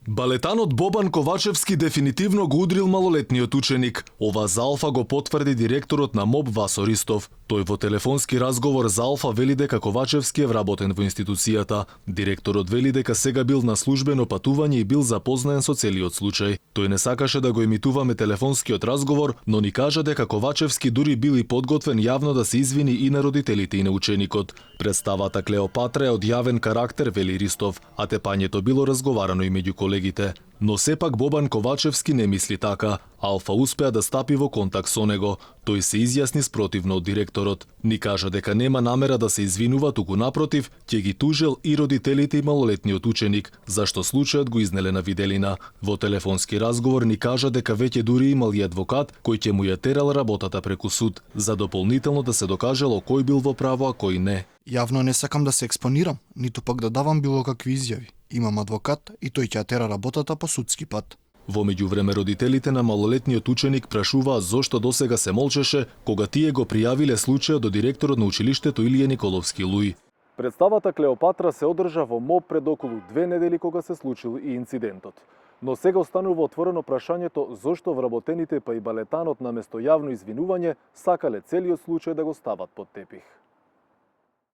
Балетанот Бобан Ковачевски дефинитивно го удрил малолетниот ученик. Ова за Алфа го потврди директорот на МОБ Васо Ристов. Тој во телефонски разговор за Алфа вели дека Ковачевски е вработен во институцијата. Директорот вели дека сега бил на службено патување и бил запознаен со целиот случај. Тој не сакаше да го емитуваме телефонскиот разговор, но ни кажа дека Ковачевски дури бил и подготвен јавно да се извини и на родителите и на ученикот. Представата Клеопатра е од јавен карактер, вели Ристов, а тепањето било разговарано и меѓу колегите. Но сепак Бобан Ковачевски не мисли така. Алфа успеа да стапи во контакт со него. Тој се изјасни спротивно од директорот. Ни кажа дека нема намера да се извинува, туку напротив, ќе ги тужел и родителите и малолетниот ученик, зашто случајот го изнеле на виделина. Во телефонски разговор ни кажа дека веќе дури имал и адвокат кој ќе му ја терал работата преку суд, за дополнително да се докажало кој бил во право, а кој не. Јавно не сакам да се експонирам, ниту пак да давам било какви изјави. Имам адвокат и тој ќе ја тера работата по судски пат. Во меѓувреме родителите на малолетниот ученик прашуваа зошто досега се молчеше кога тие го пријавиле случајот до директорот на училиштето Илија Николовски Луи. Представата Клеопатра се одржа во МОБ пред околу 2 недели кога се случил и инцидентот. Но сега останува отворено прашањето зошто вработените па и балетанот наместо јавно извинување сакале целиот случај да го стават под тепих.